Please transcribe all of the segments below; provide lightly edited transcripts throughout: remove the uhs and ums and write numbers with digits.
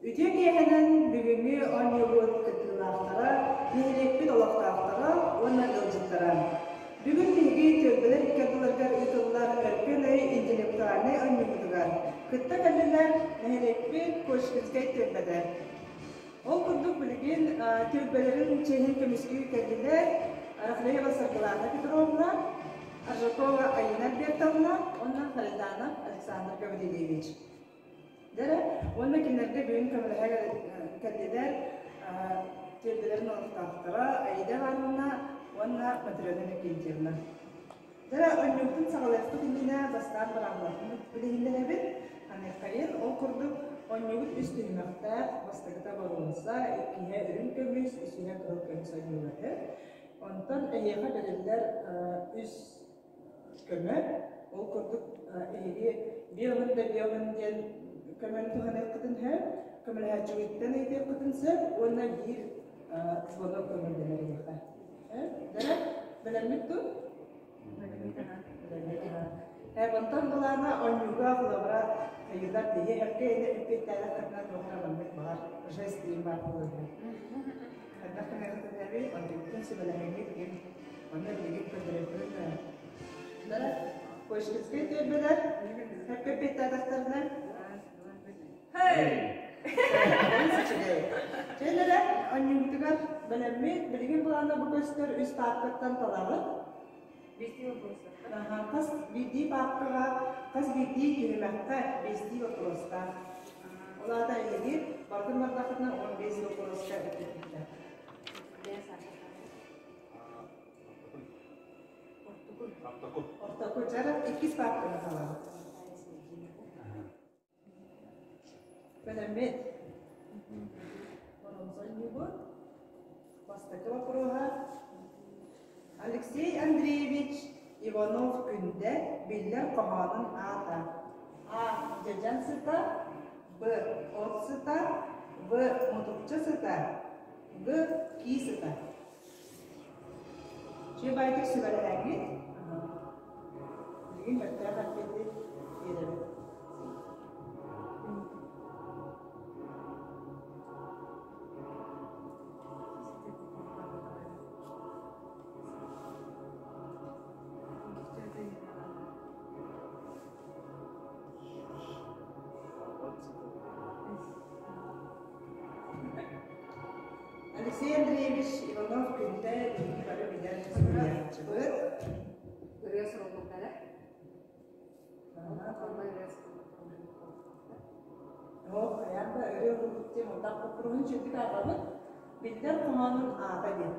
Үтүө киэһэнэн бүгүҥҥү оонньуубут кыттыылаахтара, нэһилиэкпит олохтоохторо уонна ыалдьыттара. Бүгүн биһиги түөлбэлэр икки ардыларыгар ыытыллар Өркөн өй интеллектуальнай оонньуубутугар кытта кэллилэр нэһилиэкпит Кочкинскай түөлбэтэ. Ол курдук билигин түөлбэлэрин чиэһин көмүскүү кэллилэр Рахлеева Саргылана Петровна, Аржакова Айыына Альбертовна уонна Хаританов Александр Гаврильевич. Дьэ, уонна кинилэргэ бүгүн көмөлөһө кэллилэр түөлбэлэрин олохтоохторо Аида Ивановна уонна Матрена Иннокентьевна. Дьэ, оонньуубутун саҕалыахпыт иннинэ бастаан быраабылатын билиһиннэрэбит. Ханыаххайын, ол курдук оонньуубут үс түһүмэхтээх, бастакыта боруонса, иккиһэ үрүҥ көмүс, үсүһэ кыһыл көмүс оонньуулары. Онтон эһиэхэ бэриллэр үс көмө. Ол курдук эһиги биоһун да биоһун диэн көмөнү туһаныаххытын сөп, көмөлөһөөччүгүттэн ыйытыаххытын сөп уонна биир звонок көҥүллэнэр эһиэхэ. Дэрэ, бэлэммит дуу? Бэлэммит. Онтон былаана оонньууга холобура хайыылар биһи эргэ эппиэттээтэхтэринэ туох эрэ маннык баҕар жест диэн баар буолуо. Хайдах гыныаххытын эбий, онтуккутун сүбэлэһэҥҥит игин Онно билигин көрдөрөккүн Дара Кочкинскай түөлбэлэр сөпкө эппиэттээтэхтэринэ Үчүгэй. Чэлэрэ онньуубутугар бэлэммит. Билигин былаана бу көстөр үс паапкаттан талаҕыт. Хас биирдии паапкаҕа, хас биирдии түһүмэххэ биэстии боппуруостаах. Ол аата эһиги барытын бардаххытына 15 боппуруоска эппиэттиэхтээх. Ортоку дьарык иккис паапканы талабыт. Бэлэммит. Боронзонньугу. Бастакы вопроһа. Алексей Андреевич Иванов Күндэ биллэр хоһоонун аата. А. Дьэдьэн сыта. Б. От сыта. В. Мутукча сыта. Г. Кии сыта. Чүөбайдык сүбэлэһэҥҥит, билигин бэртээх эппиэти биэрэбит. Алексей Андреевич Иванов Күндэ биһиги бары билэр суруйааччыбыт. Ырыа суруллубуттара. Оо, хайаан да ырыа уһулбут диэн мурдах боппуруоһун чөлдүк ааҕабыт. Биллэр хоһоонун аата диэн.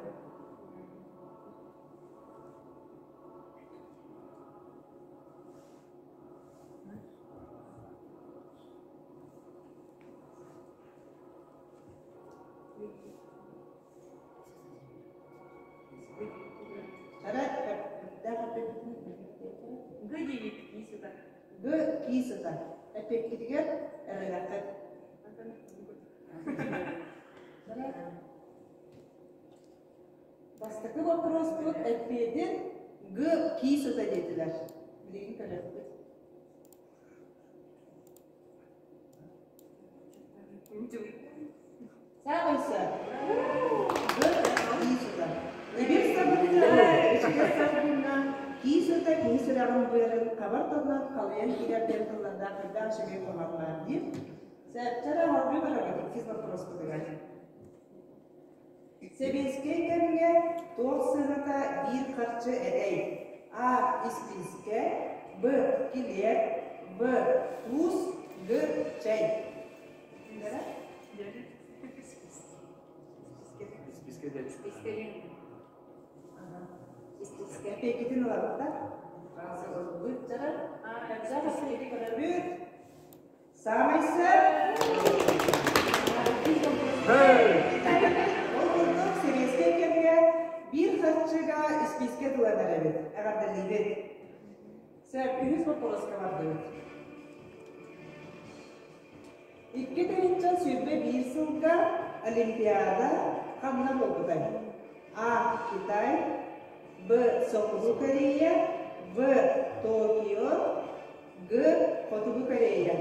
Г диэбит кии сытар. Г кии сытар. Эппиэккитигэр эрэлэххит. Бастакы боппуруоспут эппиэтин Г кии сыта диэтилэр. Билигин көрүөхпүт. Саамайса. Кии сыта. Эбир сабыттара, үчүгэй сабыгынан кии сыта киһи сүрэҕин быарын хабар тылынан халыйан киирэр диэн тыллардаах элбэх үчүгэй хоһоон баар диир. Сэптэрэ салгыы барабыт иккис боппуруоспутугар. Сэбиэскэй кэмҥэ туох сыаната биир харчы этэй? А. Испиискэ, Б. Килиэп, В. Туус, Г. Чэй. Эпиэкитин ылабыт да? Ылбыт дьара. Көрөбүт. Саамай сөп. Ол курдук сэбиэскэй кэмҥэ биир харчыга испиискэ тылан эрэбит, эҕэрдэлиибит. Сөп, үһүс боппуруоска бардыбыт. 2021 сылга Олимпиада ханна буолбутай? А. Китай, Б. Соҕуруу Корея, В. Токио, Г. Хотугу Корея.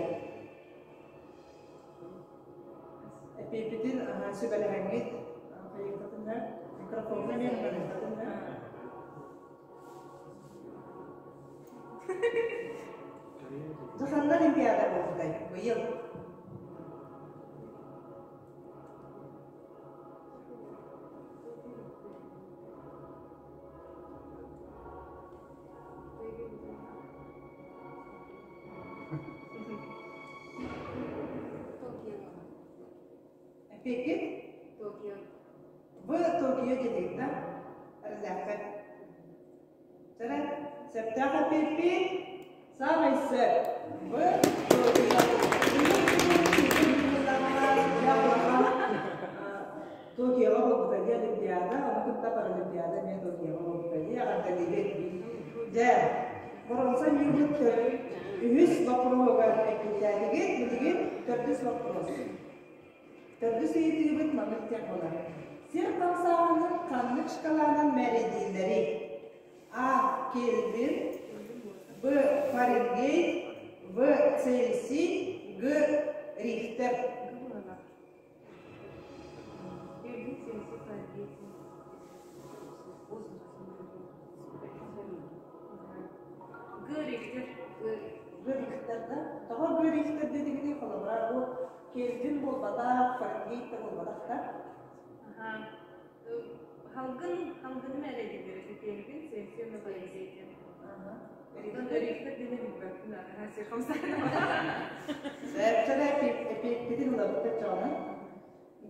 Эппиэппитин сүбэлэһэҥҥит хайыаххытын микрофоҥҥа эмиэ ыҥырыаххытын Дьэ, Олимпиада буолбутай быйыл? Эппиэккит? Токио. В Токио диэтигит да? Эрэллээххит. Чэрэ, сөптөөх эппиэппит? Саамай сөп. В Токио. Токиоҕа буолбута дии Олимпиада, ону кытта Паралимпиада эмиэ Токиоҕа буолбута дии эҕэрдэлиибит. Дьэ, боруонса ньыыбыт үһүс боппуруоһугар эппиэттээтигит, билигин төрдүс боппуруос. Төрдүс ыйытыыбыт маннык диэн буолар. Сир хамсааһынын ханнык шкаланан мээрэйдииллэрий? А. Кельвин, Б. Фаренгейт, В. Цельсий, Г. Рихтер. Г. Рихтер. Г. Рихтер да? Тоҕо Г. Рихтер диэтигиний холобура бу Кельвин буолбатах, Фаренгейт да буолбатах да? Халгын, халгыным эрэ дииллэр. Кельвин, Цельсий уонна Фаренгейт. Онтон Рихтер диэни билбэппин аха сир хамсааһына. Сөпчөрө эпиэппитин ылабыт чоҕунан.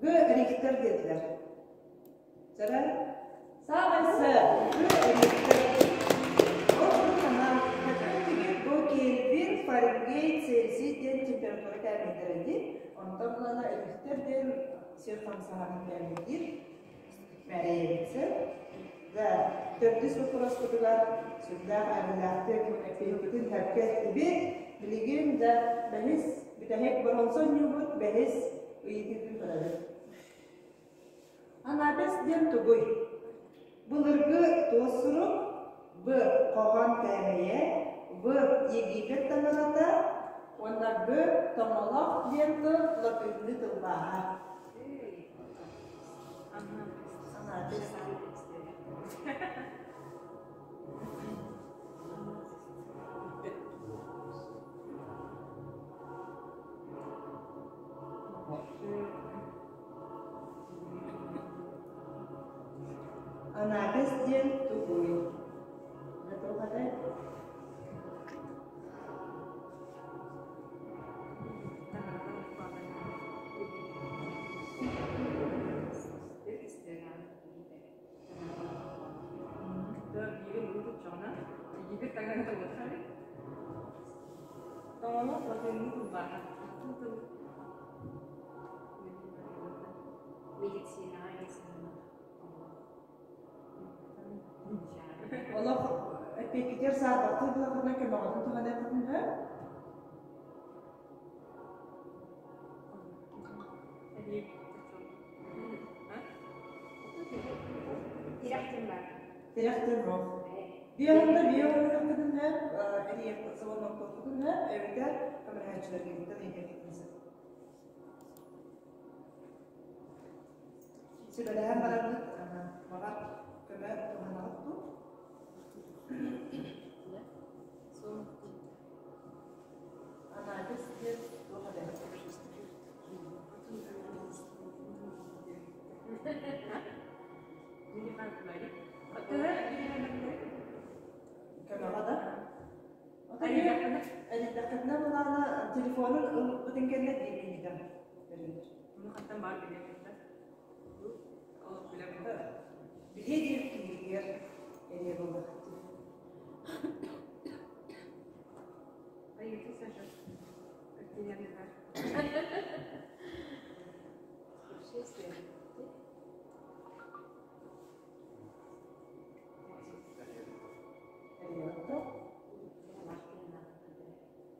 Г. Рихтер диэтилэр. Чэрэ саамай сөп. Г. Рихтер. Ол курдук Хатырык бу Кельвин, Фаренгейт, Цельсий диэн температура кээмэйдэрэ дии. Онтон ылана Рихтер диэн сир хамсааһынын кээмэйдиир. Мээрэйэбит сөп. Да, төрдүс боппуруоспутугар сүрдээх эрэллээхтик эппиэппитин сөпкө эттибит. Билигин да бэһис бүтэһик боруонса оонньуубут бэһис ыйытыытын көрөбүт. Анапес диэн тугуй? Былыргы туос сурук, Б. Хоһоон кээмэйэ, В. Египет таҥарата уонна Г. Тоҥолох диэн тыл латыынныы тылбааһа. Анапес. Анапес диэн тугуй? Туох этэй? Олох эппиэккитигэр саарбахтыы буоллаххытына көмөҕүтүн туһаныаххытын сөп. Тирэх диэн суох. Биэһиннэ биэ оҥоруоххутун сөп, эрийиэххит солоннохтуоххутун сөп, эбэтэр көмөлөһөөччүлэргититтэн ыйытыаххытын сөп. Сүбэлэһэн бараммыт, баҕар көмө туһанаҕыт дуу? Анаабыс диэн туох эбэ? Көмөҕө да? Эрийдэххитинэ былаана телефонун ылбытын кэннэ биир киһитэ бэриллэр. Билиэ диир киһигэр эрийэ буоллаххыт дии. Эрийэҕит да?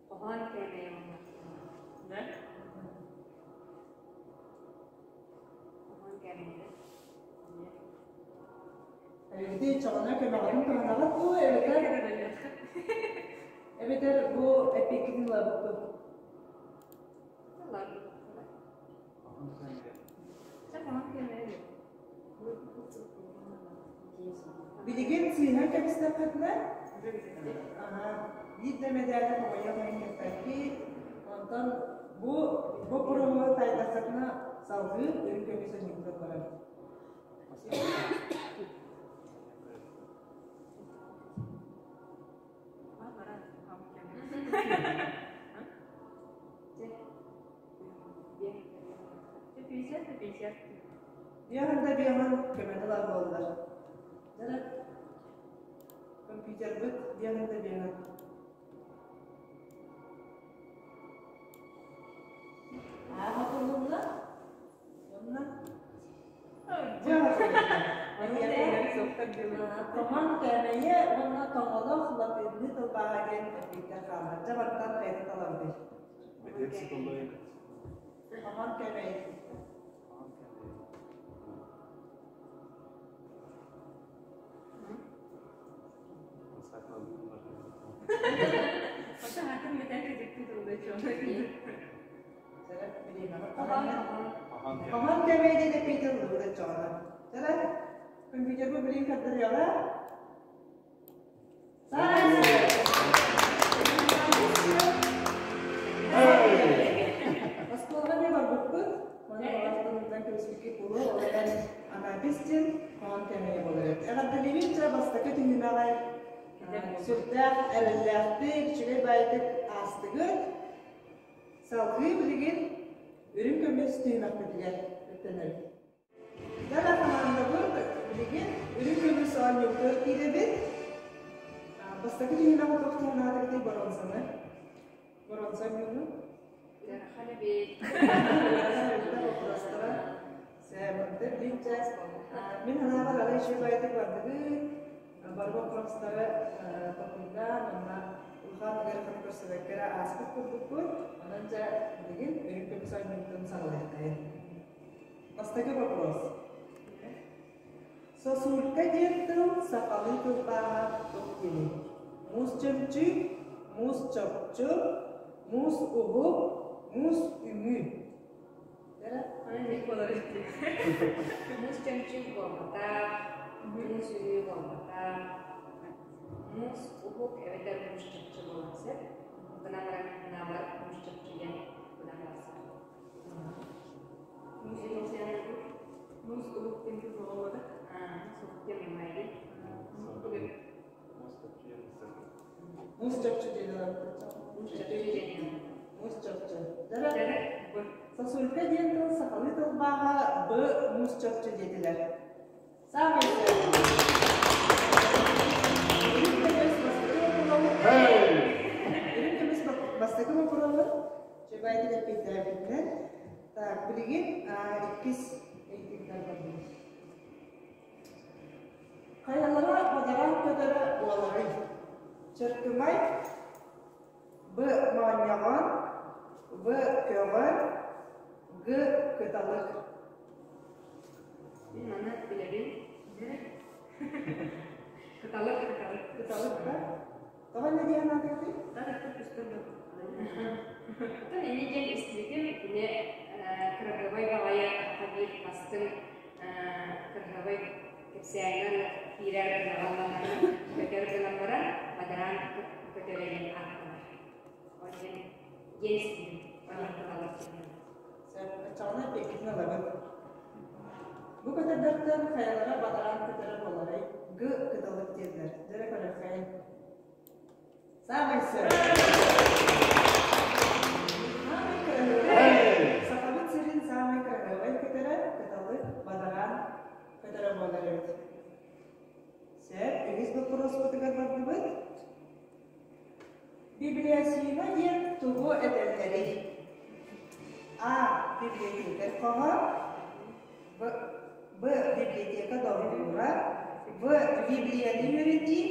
Хоһоон кээмэйэ Да? Хоһоон кээмэйэ. Эбити чоҕуна көмөҕүтүн туһанаҕыт дуу, эбэтэр эбэтэр бу эппиэккитин ылабыт дуу? Билигин сыыһан кэбистэххитинэ, аһа, биир да мэдээли хомойуох иһин кэппэккит. Онтон бу боппуруоһу таайдаххытына салгыы үрүҥ көмүс онньугар барар. Пятьдесят на пятьдесят. Биэһэн да биэһэн көмөнү ылар буоллар. Дьэ, компьютербыт биэһэн да биэһэн. Ааҕа буллунна. Онно Томон кээмэйэ уонна тоҥолох латыынныы тылбааһа диэн эппиттэр хааллар. Дьэ бартан хайата талабыый? Томон кээмэйэ. Коман кээмэйдин эппиэтин ылбыт оччоҕуна. Дьэ, компьютербу билин көрдөрүөҕэ. Оскуолаҕа эмиэ барбыппыт. Маны баҕар көмүскүккэ буолуо, ол эрэн анаабис диэн хоһоон кэмэйэ буолар эбит. Эҕэрдэлиибин дьэ бастакы түһүмэҕи сүрдээх эрэллээхтик, үчүгэй баайдык аастыгыт. Салгыы билигин үрүҥ көмүс түһүмэхпитигэр үктэнэбит. Дара хамаандабыт билигин үрүҥ көмүс оонньуутугар киирэбит. Бастакы түһүмэҕи туох туһанаатыгытый боруонсаны? Боруонса оонньууну? Ыарахан эбит. Боппуруостара сээбэттэр биир Мин санаабар арай үчүгэй баайдык бардыгыт. Бары боппуруостары толкуйдаан уонна улахан ыараханы көрсүбэккэ эрэ ааспыт курдукпут. Онон дьэ билигин үрүҥ көмүс оонньуутун саҕалыаххайын. Бастакы вопрос. Сосулька диэн тыл сахалыы тылбааһа туох диэний? Муус чөмчүүк, муус чопчу, муус уһук, муус үҥүү. Муус чөмчүүк буолбатах, муус үҥүү буолбатах, муус уһук эбэтэр муус чопчу буолуон сөп. Гынан баран наабар муус чопчу диэн гынан барсар. Муус уһук диэн туһуҕа Муус чопчу диэн Муус чопчу. Сосулька диэн тыл сахалыы тылбааһа Б муус чопчу диэтилэр. Саамай Үрүҥ көмүс бастакы боппуруоһу Үрүҥ көмүс бастакы боппуруоһу Чөбөйдүк эппиэттээбитинэн. Так, билигин иккис ыйытыктар бардыбыт. Хайалара бадараан көтөрө буоларый? Чыркымай, Б. Моонньоҕон, В. Көҕөн, Г. Кыталык. Мин маны билэбин. Кыталык, кыталык. Кыталык да? Тоҕо инньэ диэн аатыгытый? Оттон инньэ диэн истибитим, кини кыраһыабай баҕайы биир бастыҥ кыраһыабай кэпсээҥҥэ киирэр ынаҕалланан көтөр гынан баран бадараан көтөрө диэн ааттанар. Ол диэн диэн истибитим. Онон кыталык диэн. Оччоҕуна эппиэккитин ылабыт. Бу көтөрдөртөн хайалара бадараан көтөрө буоларый? Г кыталык дииллэр. Дьэрэ көрөххөйүн. Саамай сөп. Саамай кыраһыабай. Сахабыт сирин саамай кыраһыабай көтөрө кыталык бадараан көтөрө буолар эбит. Сөп, үһүс боппуруоспутугар бардыбыт. Библиотека диэн тугу этэллэрий? А. Библиотекарь хоһо. Б. Б. Библиотека долгуура. В. Библияны үөрэтии.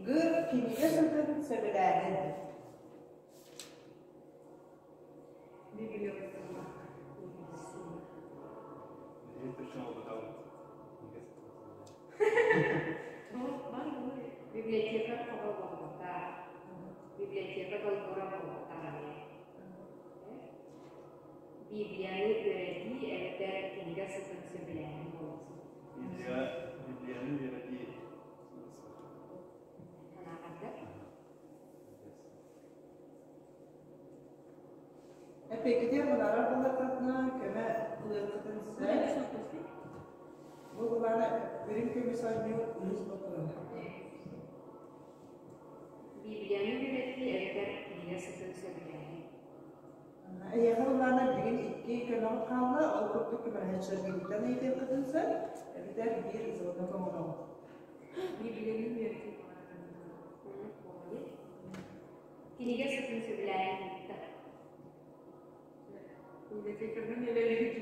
Г. Кинигэ сытын сөбүлээһин. Библиотека хоһо буолбатах. Библиотека долгура буолбатах эмиэ. Библияны үөрэтии эбэтэр кинигэ сытын сөбүлээһин буолуон сөп. Библияны үөрэтии. Санааҕардар. Эппиэккитигэр мунаарар буоллаххытына көмө ылыаххытын сөп. Бу былаана үрүҥ көмүс оонньуур үһүс боппуруоһа. Библияны үөрэтии эбэтэр кинигэ сытын сөбүлээһин. Эйиэхэ былаана билигин икки көмөҕүт хаалла, ол курдук көмөлөһөөччүлэргититтэн ыйытыаххытын сөп, эбэтэр биир звонок оҥороҕут. Библияны үөрэтии Кинигэ сытын сөбүлээһин ыытта. Библиотекарынан үлэлээбит.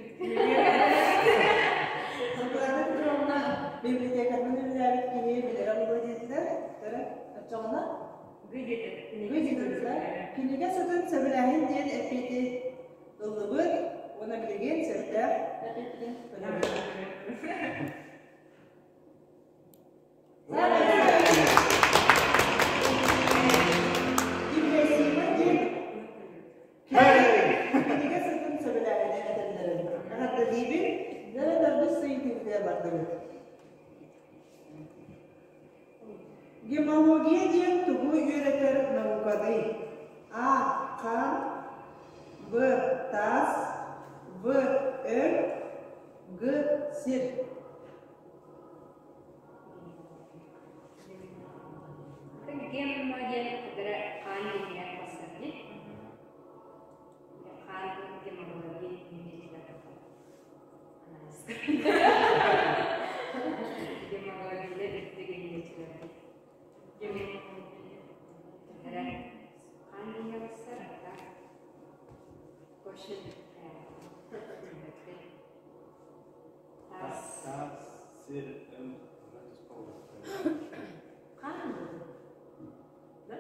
Саргылана Петровна библиотекарынан үлэлээбит киһи билэрэ буолуо диэтилэр. Көрө, оччоҕуна Кинигэ сытын сөбүлээһин диэн эппиэти ыллыбыт уонна билигин сөптөөх эппиэппитин көрөбүт. Депрессива диэн кинигэ сытын сөбүлээһини этэллэрин. Эҕэрдэлиибин, дьэ төрдүс сыйытыытыгар бардыбыт. Гемология диэн тугу үөрэтэр науканый? А. Хаан Б. Таас В. Өҥ Г. Сир Гемма диэн кытары хаан диэҥҥэ тахсар дии. Хаан гемология диэн Гемология үрдүк Хаан диэҥҥэ тахсар, Question. Таас сир өҥ Хаан Да?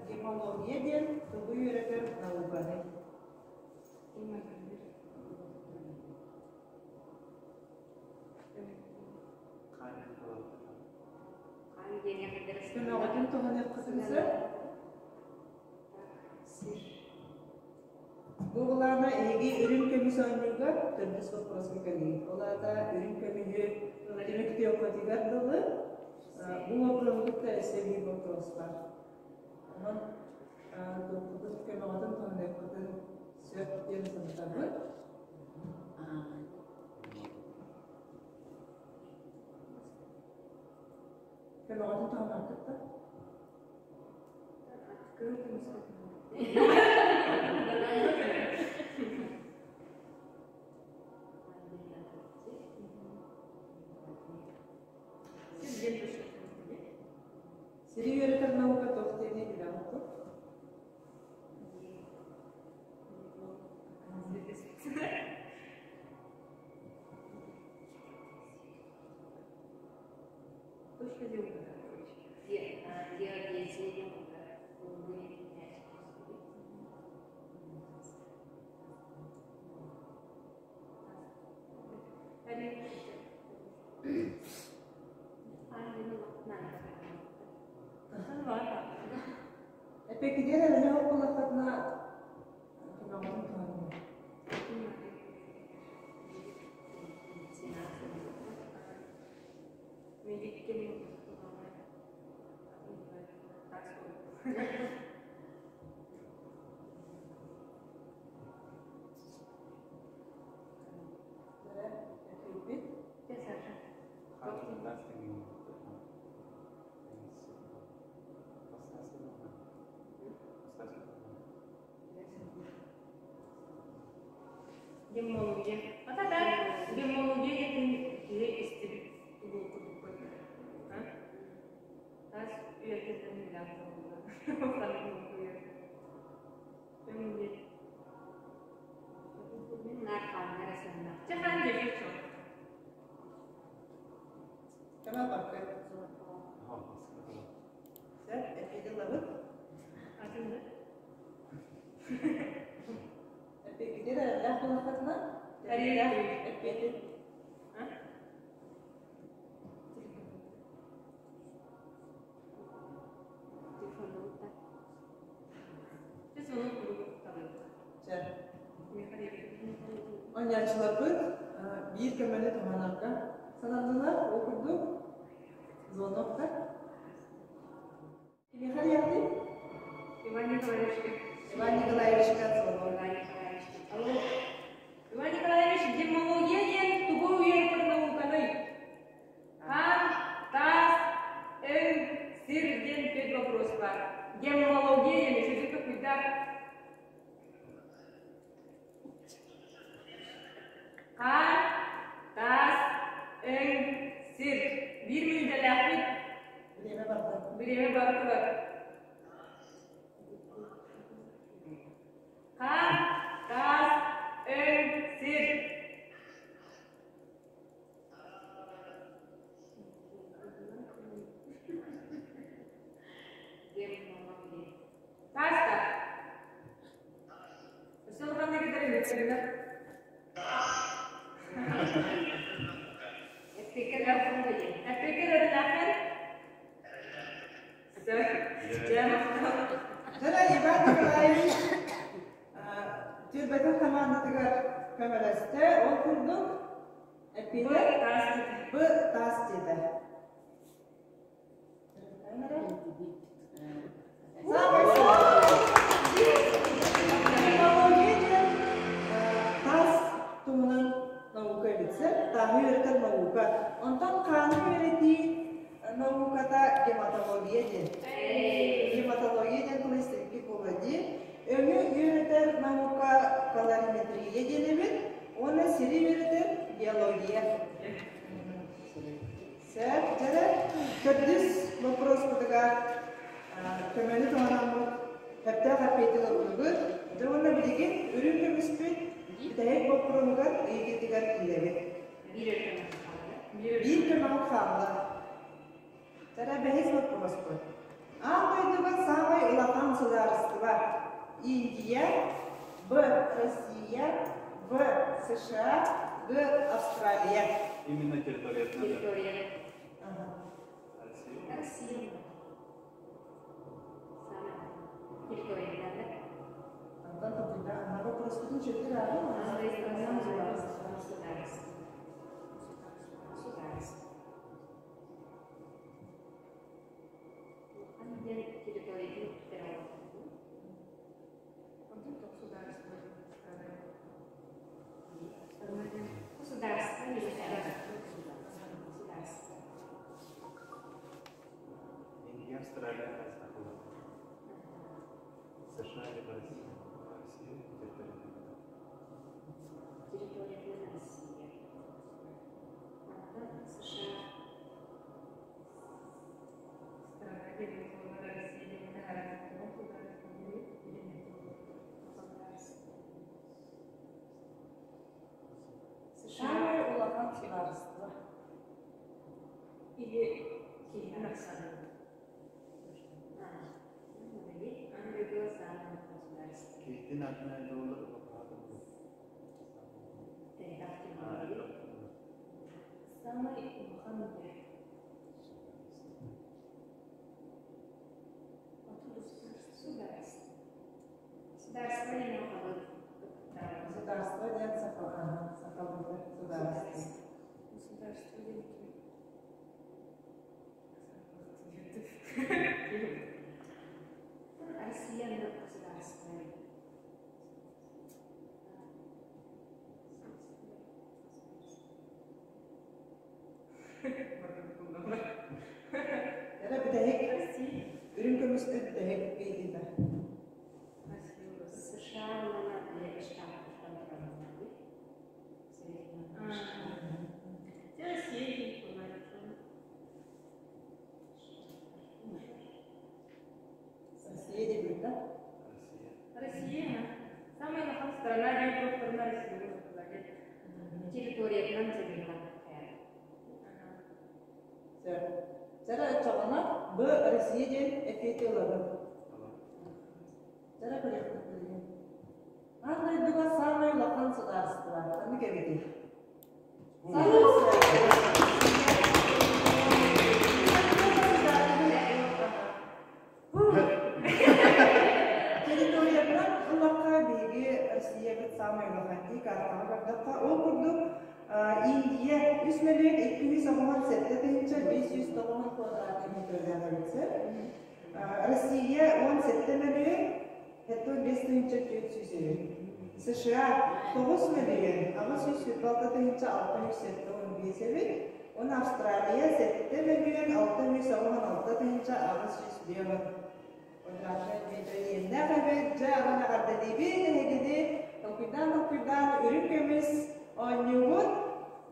Гемология диэн тугу үөрэтэр науканый? Көмөҕүтүн туһаныаххытын сөп. Бу былаана эһиги үрүҥ көмүс оонньууга төрдүс боппуруоска кэллигит. Ол аата үрүҥ көмүһү түмүктүөххүтүгэр дылы бу боппуруоһу кытта өссө биир боппуруос баар. Онон туоххутун көмөҕүтүн туһаныаххытын сөп диэн санатабыт. Көмөҕүтүн туһанааххыт да? Сири үөрэтэр наука туох диэни билэҕит Эппиккитигэр эрэнэ буоллаххытына көмөҕүтүн туһаныҥ. Геммология. Ата геммология диэн киһи истибит тугу курдук Тас үйэтин билэн Кама бакка. Сөп, эппиэти ылабыт. Эппиэккитигэр эрэллээх буоллаххытына, эппиэти Оонньооччуларбыт биир көмөнү туһанарга сананнылар. Ол курдук звоноктар. Кимиэхэ диэхтий? Иван Николаевичка. Иван Николаевичка звонок. Иван Николаевич. Алло. Иван Николаевич, геммология диэн тугу үөрэтэр науканый? Хаан, таас, өҥ, сир диэн түөрт вопрос баар. Геммология диэн үчүгэй толкуйдаах. Хаан, таас, өҥ, сир. Биир мүнүүтэлээхпит. Бириэмэ барда. Бириэмэ бара турар. Хаан, таас, өҥ, сир. Геммология. Тааста. Өссө улаханнык этэрин үксүнэ. Эппиккэ эрэ Эппиккэ эрэлээххин? Дьэ, махтал. Дьэ, Иван Николаевич түөлбэтин хамаандатыгар көмөлөстө. Ол курдук эппиэтэ Б Б таас диэтэ. Саамай Технология диэн таас туһунан наука эбитсэ, тааһы үөрэтэр наука. Онтон хааны үөрэтии науката гематология диэн. Гематология диэн тылы истибиккит буолуо дии. Өҥү үөрэтэр наука колориметрия диэн эбит уонна сири үөрэтэр геология. Сөп, дьэ төрдүс боппуруоспутугар көмөнү туһанаммыт сөптөөх эппиэти ыллыбыт. Дьэ уонна билигин үрүҥ көмүспүт бүтэһик боппуруоһугар ыйытыытыгар киирэбит. Биир көмө хаалла. Биир көмөҕүт хаалла. Чара бэһис боппуруоспут. Аан дойдуга саамай улахан судаарыстыба Индия, Б. Россия, В. США, Г. Австралия. Именно территориятынан. Территория. Ага. Россия. Россия. Самая территория, да? Антон Топуйда, ана вопроспутун чөттүр аҕа. Государство. Государство. Улахан диэн территориятын федеральный. Государство не государство. Индия, Австралия, Азия. США либо Россия. Россия территория. Территория Россия. Антон США. Государство. США. Самое улахан судаарыстыба. Или киһи Ангелия самое государство. Киһитин атына доллар Самый улахан диэн. Государство. Государство не могут. Государство диэн саха, ага, сахалыы государство. Государство диэн ким? Россия государство. Эрэ бүтэһик үрүҥ көмүспүт бүтэһик ыйытыыта. США уонна штаттар. Россия. Россия диэбит да? Россия. Россия. Самая улахан страна диэн туохтарына Россия буолар. Территориятынан дьайыллар. Сөп. Чара оччоҕуна Б Россия диэн эппиэти ылабын. Чара көрүөхпүт билигин. Аан дойдуга саамай улахан судаарыстыба ханнык эбитий? Самай Территориятынан ыллахха биһиги Россия. Россиябыт саамай улахан дии картаҕа көрдөххө. Ол курдук Индия 3 мөлүйүөн 297 тыһыынча 590 квадратный метрдээх эбит сөп. Россия 17 мөлүйүөн 75 тыһыынча 400 эбит. США 9 мөлүйүөн 826 тыһыынча 675 эбит. Уонна Австралия 7 мөлүйүөн 686 тыһыынча 805 квадратный метр иэннээх эбит. Дьэ, онон эҕэрдэлиибин эһигини толкуйдаан-толкуйдаан үрүҥ көмүс оонньуугут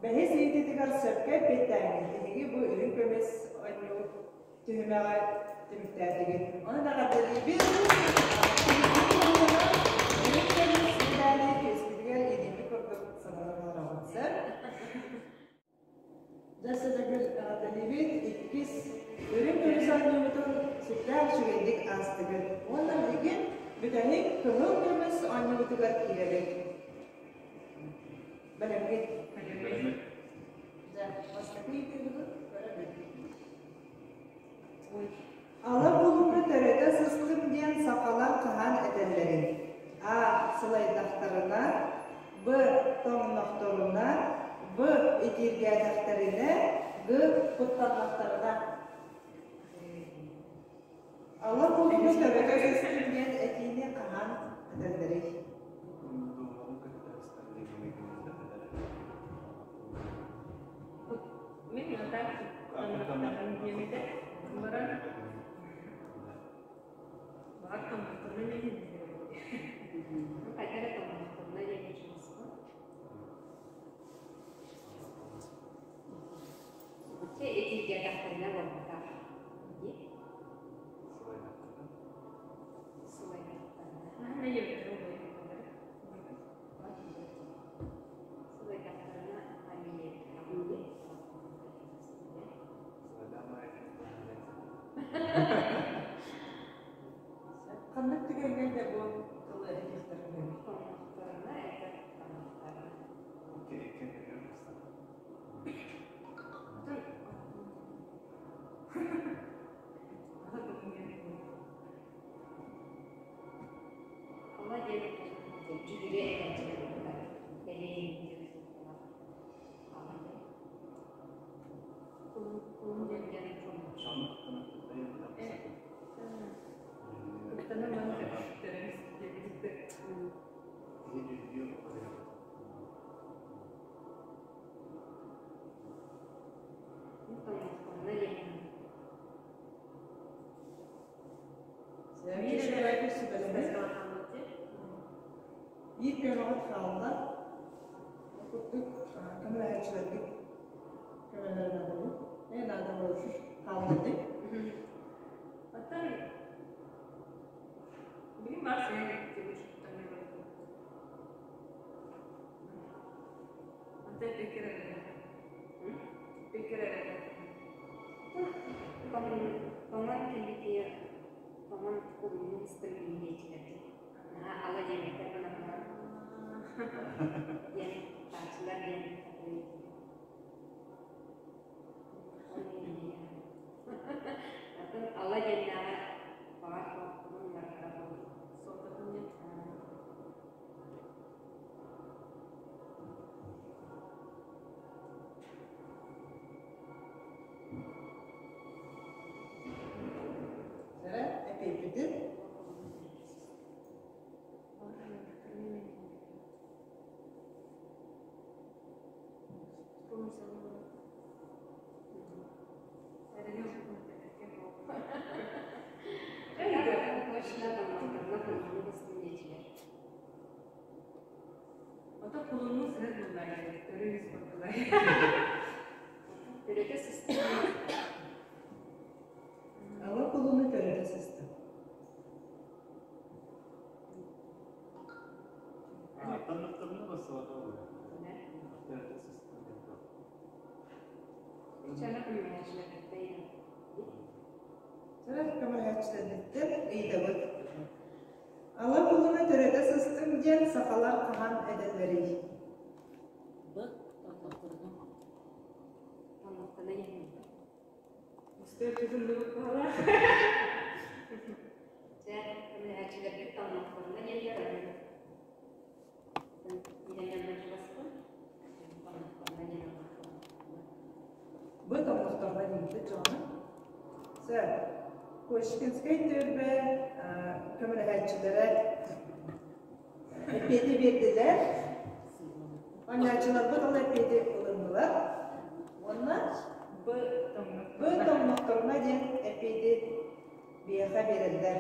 бэһис ыйытыытыгар сөпкө эппиэттээҥҥит. Эһиги бу үрүҥ көмүс оонньуу түһүмэҕи түмүктээтигит. Онон эҕэрдэлиибин! Үрүҥ көмүс медали түөспүтүгэр илиибит курдук сананан олоробут, сөп? Дьэ, Сэтэгүл эҕэрдэлиибит иккис үрүҥ көмүс оонньуубутун сүрдээх үчүгэйдик аастыгыт. Уонна билигин бүтэһик кыһыл көмүс оонньуубутугар киирэбит. Бэлэмҥит? Бэлэммит. Дьэ, бастакы ыйытыыбытын көрөбүт. Ала булууну төрөтө сыстым диэн сахалар хаһан этэллэрий? А. Сылайдахтарына, Б. Тоҥнохторуна, В. Итииргээтэхтэринэ, Г. Куттаннахтарына. Ала булууну төрөтө сыстым диэн этиини хаһан этэллэрий? Мин так диэмитэ баран баар томмохторуна диэн Хайда эрэ томмохторуна диэн чугаспын. Чэ итииргээтэхтэринэ буолбатах дии. Сылайдахтарына. Наһаа ийэбит Сылайдахтарына амиэбит Ханнык түгэҥҥэ да бу тылы этиэхтэрин сөбүй? Томмохторуна этэр томмохторуна. Ала диэн дьүһүрү этээччилэр буолар. Бэлиэтиир диэн суолталаах. Ала диэн. Кулун диэн диэн Томмохторуна диэн. Биир көмөҕүт хаалла. Ол курдук көмөлөһөөччүлэргит көмөлөрүнэн буолуо. Ээ наада буолар хаалла дии. Оттон билим баар Антон пеккер Тоҥон кэлбитигэр тоҥон кулуннун истэр билиниэччилэрбит. Наһаа ала диэбэттэр гынан баран диэн тааччылар диэн Атын ала диэннээҕэ баҕар кулун уларытара буолуо. Суолтатын диэн. Сэрэ эппиппитин Точно тамақтарына кулуннун истин диэчилэр. Ото кулуннун сыһыт буллар өрүс курдугай. Төрөтө сыстым. Ала кулуну төрөтө сыстым. Төрөт көмөлөһөөччүлэрбиттэн ыйытабыт. Ала кулуну төрөтө сыстым диэн сахалар хаһан этэллэрий? Б. Тоннохторуна. Тоннохторуна иһин. Дьэ, көмөлөһөөччүлэрбит тоннохторуна диэн көрөбүн. Көрбүппүт дьону. Сөп. Кошкинскай түөлбэ көмөлөһөөччүлэрэ эппиэти биэрдилэр. Оонньооччуларбыт ол эппиэти ылыннылар. Уонна Б Б тоҥнохторуна диэн эппиэти биһиэхэ биэрэллэр.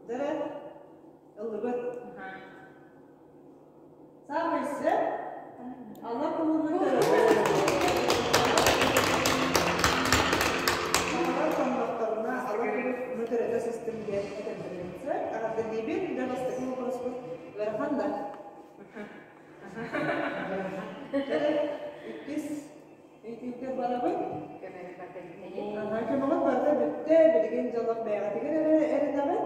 Дьэ, ыллыбыт. Саамай сөп Алла кулуну Сахалар тоҥнохторуна ала кулуну төрөтө сыстым диэн этэллэрин сөп. Эҕэрдэлиибин, дьэ бастакы боппуруоспут ыарахан да. Иккис ыйытыыга барабыт. Көмөҕүт барыта бүттэ, билигин дьоллох бэйэҕитигэр эрэ эрэнэҕит.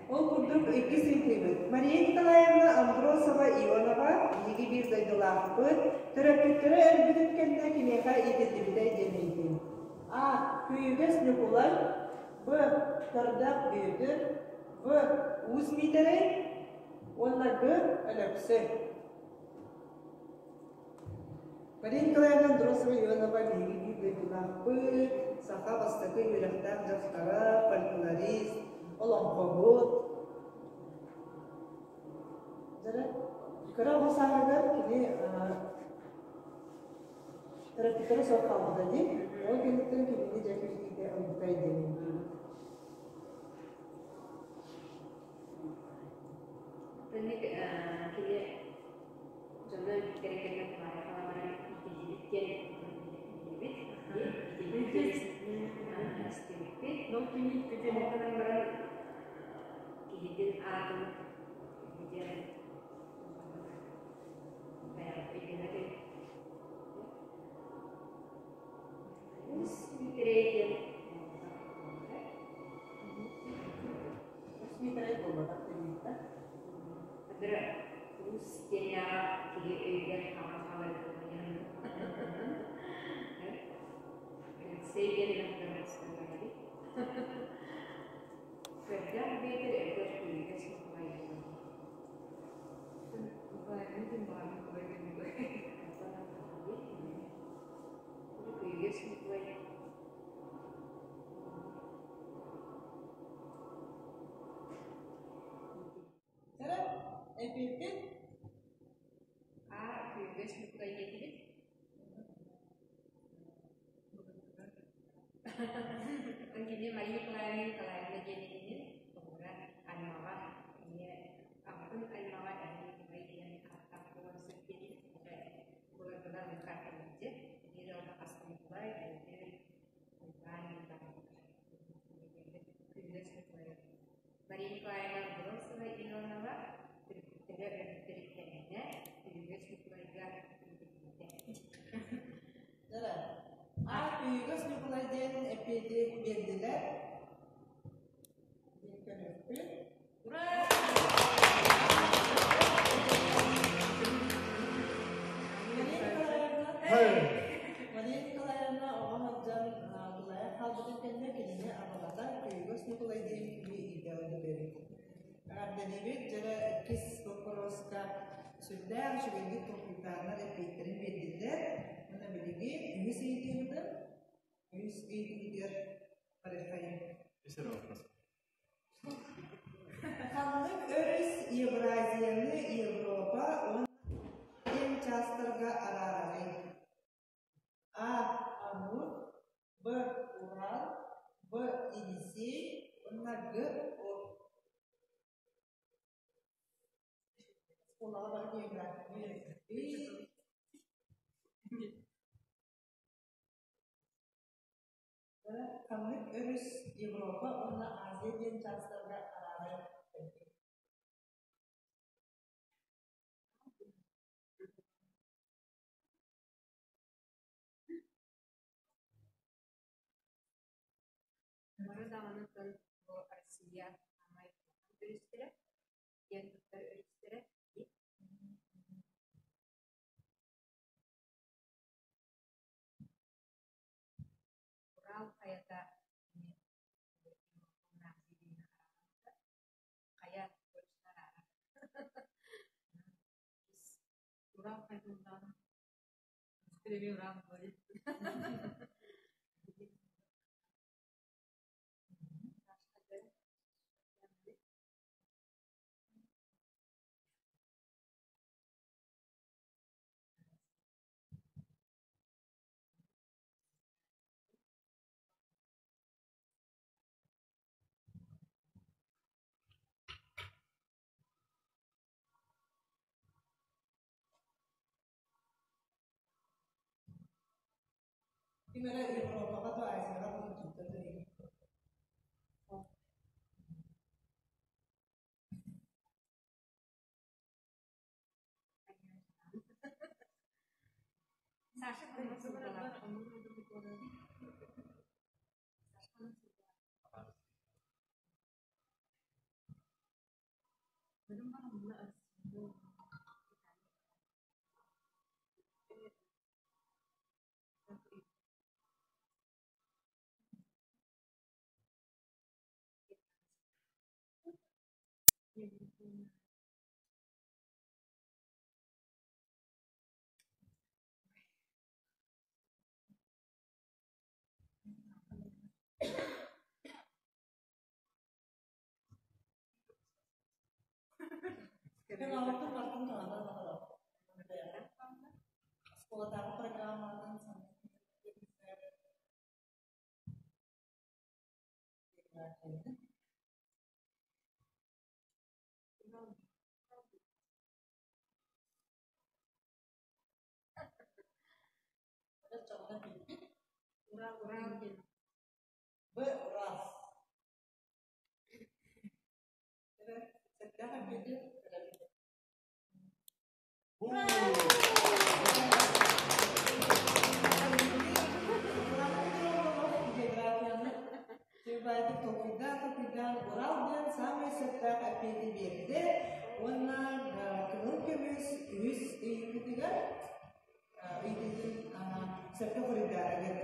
Ол курдук иккис ыйытыыбыт. Мария Николаевна Андросова-Ионова биһиги биир дойдулаахпыт, төрөппүттэрэ өлбүтүн кэннэ киниэхэ иитиллибитэ диэн ыйытыы. А. Күйүгэс Ньукулай, Б. Көрдөөх Бүөтүр, В. Уус Миитэрэй уонна Г. Өлөксөй. Мария Николаевна Андросова-Ионова биһиги биир дойдулаахпыт, саха бастакы үөрэхтээх дьахтара, фольклорист, олоҥхоһут. Дьэ, кыра оҕо сааһыгар кини төрөппүттэрэ суох хаалбыта дии. Ол кэнниттэн кинини дьэ киһитэ ылбыта диэн. Итинник кини дьоно өлбүттэрин кэннэ туһаайа хаалан итиллибит диэн билэбит. Итиллибит диэн истибиппит. Ол гынан баран киһитин аатын диэн өйдөмөт Уус Митрей диэн Уус Митрей буолбатах диэбиттэ. Адыра уус диэннээҕэ киһи өйүгэр хаҥа хаалар буолуон. Алексей диэн эбит. Көрдөөх биэтэр эбэтэр күүгэ суһулай Күүгэ суһулай. Кэрэ, эппиппит. А күүгэ суһулай диэтибит. Кини Мария Николаевна Николаевна диэн тоҕура аймаҕа эмиэ аҕатын аймаҕа эһэм Николай диэн ааттаах буолан сөп диэтибит. Былыргылар карталарчы биир ыалга хаста Николай, Бүөтүр, Уйбаан диэн Күндүс Николай. Мария Николаевна Андросова Ионова төрөппүттэрэ өлбүттэриттэннэ Күндүс Николайга иитиллибитэ. Дара. А Күйүгэс Ньукулай диэн эппиэти биэрдилэр. Диэн көрүөхпүт. Ура! Мария Николаевна, Мария Николаевна оҕо сылдьан тулайах хаалбытын кэннэ кинини аҕалата Күйүгэс Ньукулай диэн киһи иитэ ылбыт эбит. Эҕэрдэлиибит дьэрэ иккис боппуруоска сүрдээх үчүгэйдик толкуйдааннар эппиэттэрин биэрдилэр. Уонна билигин үһүс ыйытыыбытын үһүс ыйытыыбытыгар барыаххайын. Үс эрэ вопрос. Ханнык өрүс Евразияны Европа уонна диэн чаастарга араарарый? А. Амур, Б. Урал, В. Енисей уонна Г. Об. Оскуолаҕа бары географияны үөрэппиппит. Ханнык өрүс Европа уонна Азия диэн чаастарга араарар эбит? Бары даҕаны тыл бу Россия саамай улахан өрүстэрэ, киэн туттар өрүстэрэ Урал хайата хайа Урал хайата Ким эрэ Европаҕа да Азияҕа да тутта тэрийбит. Саша Пеналты бартын туһанан олорор. Оскуолатааҕы программанан Б. Урал. Географияны толкуйдаан толкуйдаан Урал диэн саамай сөптөөх эппиэти биэрдэ уонна кыһыл көмүс үһүс ыйыытыгар ыйытыытын сөпкө хоруйдаатыгыт.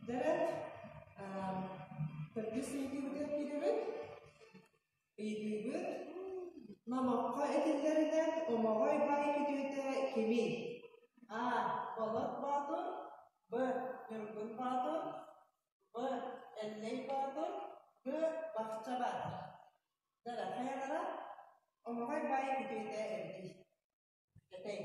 Дэрэ төрдүс ыйытыыбытыгар киирэбит. Ыйытыыбыт Номоххо этиллэринэн Омоҕой баай күтүөтэ кимий? А. Болот Боотур Б. Ньургун Боотур В. Эллэй Боотур Г. Бахча Баатыр Дара хайалара Омоҕой баай күтүөтэ эбитий? Этэй.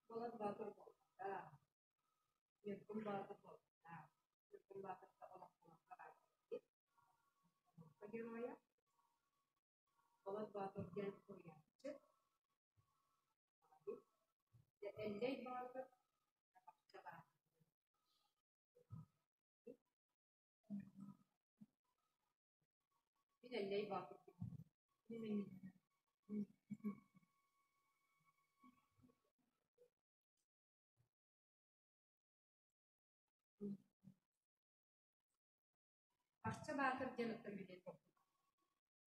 Болот Боотур буолбатах, Ньургун Боотур буолбатах, Ньургун Боотурга олоҥхолооххо баар эбит. Олоҥхо геройа Болот Боотур диэн суруйааччы. Эллэй Боотур Бахча Баатыр. Мин Эллэй Боотур Бахча Баатыр диэн оттон билиэн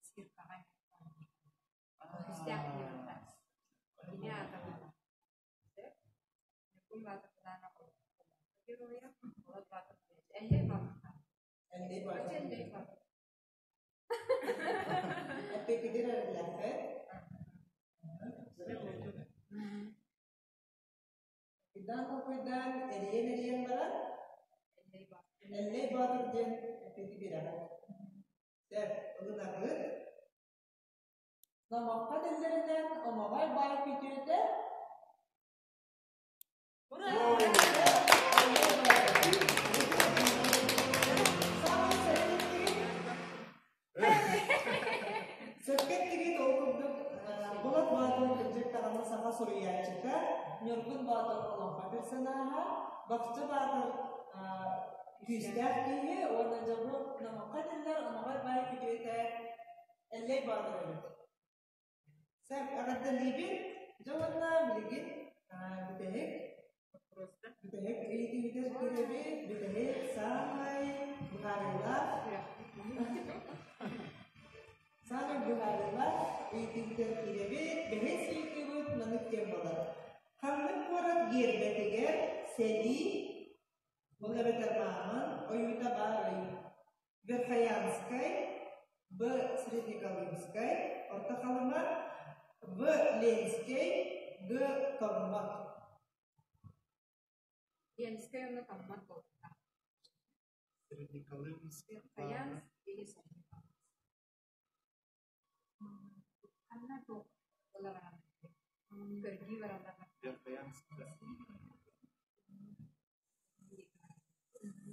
Сиркаҕа Күүстээх киһи Кини аата буолар. Ньургун Баатыр кытаанах геройа, Болот Баатыр Эллэй Баатыр. Эллэй Баатыр. Эллэй Баатыр. Эппиккитин эрэллээххит. Куйдаан толкуйдаан, эрийэн-эрийэн баран, Эллэй Боотур диэн эппити биэрэҕит. Сөп, ылынабыт. Номоххо этэллэринэн, Омоҕой баай күтүөтэ Сөпкө эттигит ол курдук Болот Боотур кырдьык даҕаны саха суруйааччыта, Ньургун Боотур олоҥхо персонаһа, Бахча Баатыр күүстээх киһи уонна дьэ бу номоххо этиллэр Омоҕой баай күтүөтэ Эллэй Боотур эбит. Сөп, эҕэрдэлиибин. Дьэ уонна билигин бүтэһик бүтэһик ыйытыыбытыгар киирэбит. Бүтэһик саамай быһаарыылаах саамай быһаарыылаах ыйытыыбытыгар киирэбит. Бэһис ыйытыыбыт маннык диэн буолар. Ханнык куорат гиэрбэтигэр сэлии, ол эбэтэр мааман ойуута баарый? Верхоянскай, Б. Среднеколымскай, Орто Халыма, В. Ленскэй, Г. Томмот. Ленскэй уонна Томмот буолбута. Среднеколымск. Верхоянск или Среднеколымск. Ханна туох буола бараллар? Көрдүү бараллар. Верхоянск.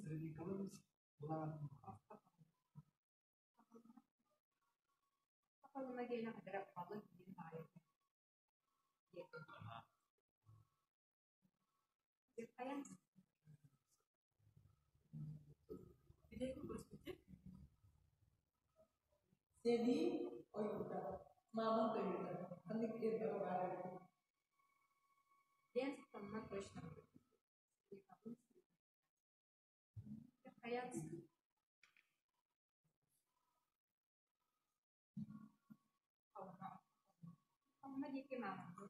Среднеколымск была Халыма диэн хадара балык диэн баайы. Верхоянск. Сэлии ойуута, мамонт ойуута. Ханнык эрдэҕэ баар эбит. Ленск Томмот точно. Среднеколымск. Верхоянск. Халыма. Халыма диэки мааманды.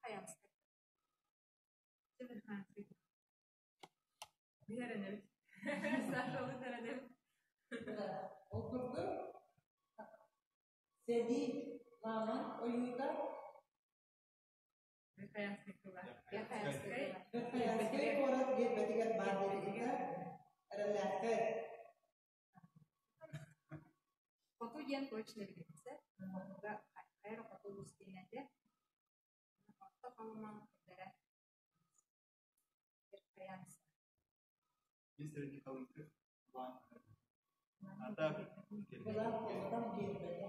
Верхоянскай. Биһэрэнэбит. Сашабыт эрэнэбит. Ол курдук сэлии мамонт ойуута Верхоянскай тыла. Верхоянскай. Верхоянскай куорат гербэтигэр баар диэбитигэр эрэллээхтэр. Хоту диэн точно билбитэ. Хотуга хайа хоту устинэтэ. Орто Халыма кэллэрэ. Верхоянск. Мин Среднеколымск план. А так Былаан буолбатах гербэтэ.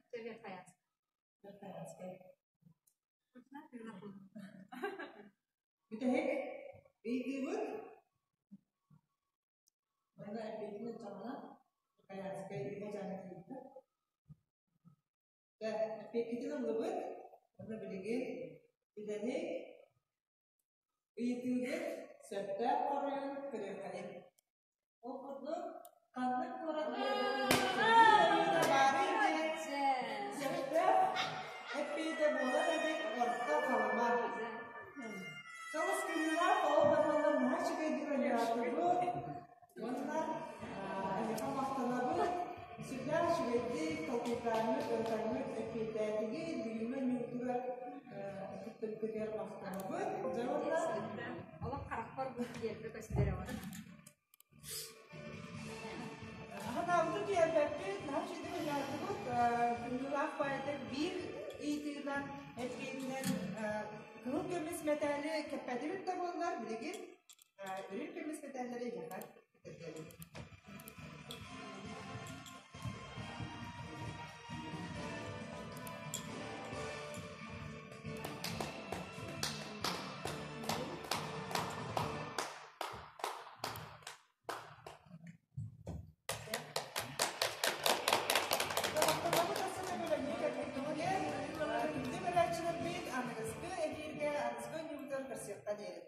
Чэ Верхоянск. Верхоянскай. Бүтэһик ыйытыыбыт Манна эппиэтинэн чаҕына Верхоянскай үһэ дьаҥы тиийдэ. Дьэ, эппиэккитин ыллыбыт. Уонна билигин бүтэһик ыйытыыбыт сөптөөх хоруйун көрүөххэйиҥ. Ол курдук, ханнык куорат баарый диэн сөптөөх эппиэтэ буолар эбит Орто Халыма. Чолус күннээх ол да буоллар наһаа үчүгэйдик оонньоотубут. Уонна эһиэхэ махтанабыт. Сүрдээх үчүгэйдик толкуйдааммыт, ырытаммыт эппиэттээтигит. Бүгүҥҥү оонньуубутугар кыттыбыккытыгар махтанабыт. Дьэ уонна Олох харахпар бу диэрбэ көстөр эҕэ. Аһанаабытын тиэрбэппит, наһаа үчүгэйдик оонньоотубут. Күндүлээх поэты биир ыйытыынан, эппиэтинэн кыһыл көмүс мэтээли кэппэтибит да буоллар, билигин үрүҥ көмүс мэтээллэри эһиэхэ кэтэрдэбит. Күндү көрөөччүлэрбит аныгыскы эфиргэ аныгыскы оонньуубутугар көрсүөххэ диэри.